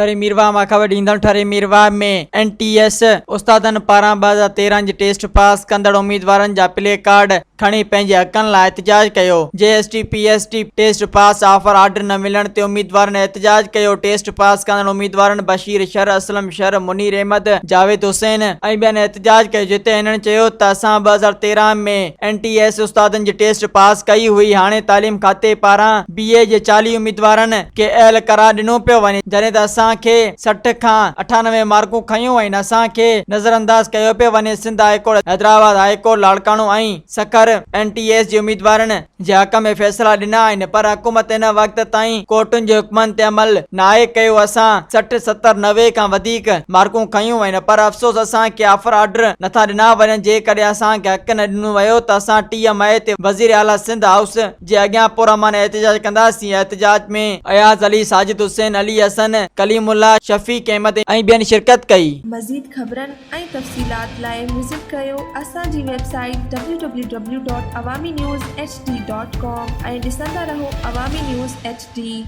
ٺري ميرواهه مان خبر ڏيندڙ Thari Mirwah ۾ N T S استادن پاران 2013 جي ٽيسٽ پاس ڪندڙ اميدوارن جا پلي ڪارڊ کڻي پنهنجي حقن لاء احتجاج ڪيو. جي S T P S T test pass offer order نه ملڻ تي اميدوارن احتجاج ڪيو. ٽيسٽ پاس ڪندڙ اميدوارن بشير شر، اسلم شر، منير احمد، جاويد حسين ۽ ٻين احتجاج ڪيو جتي هنن چيو ته اسان 2013 ۾ اين ٽي ايس استادن جي ٽيسٽ پاس ڪئي هئي هاڻي تعليم کاتي پاران بي اي جي 40 اميدوارن کي اهل قرار ڏنو پيو وڃي جڏهن ته اسان کي 60 کان 98 مارڪون کنيون آهن اسان کي نظرانداز ڪيو پيو وڃي Sindh high court Hyderabad high court Larkana ۽ Sukkur N T S جي اميدوارن جي حق ۾ فيصلا ڏنا آهن پر حڪومت هن وقت تائين ڪورٽن جي حڪمن تي عمل ناهي ڪيو اسان 60 70 90 کان وڌيڪ مارڪون کنيون آهن پر افسوس اسان کي آفر آرڊر نٿا ڏنا وڃن جيڪڏهن اسان کي حق نه ڏنو ويو ته اسان 30 مئي تي وزير اعليٰ سنڌ هائوس جي اڳيان پرامن احتجاج ڪنداسين احتجاج ۾ اياز علي ساجد حسين علي حسن ڪليم الله شفيق احمد ۽ ٻين شرڪت ڪئي. مزيد خبرن ۽ تفصيلات لاء وزٽ ڪريو اسان جي website W W W dot Awami news H D dot com ۽ ڏسندا رهو عوامي نيوز ايڇ ڊي.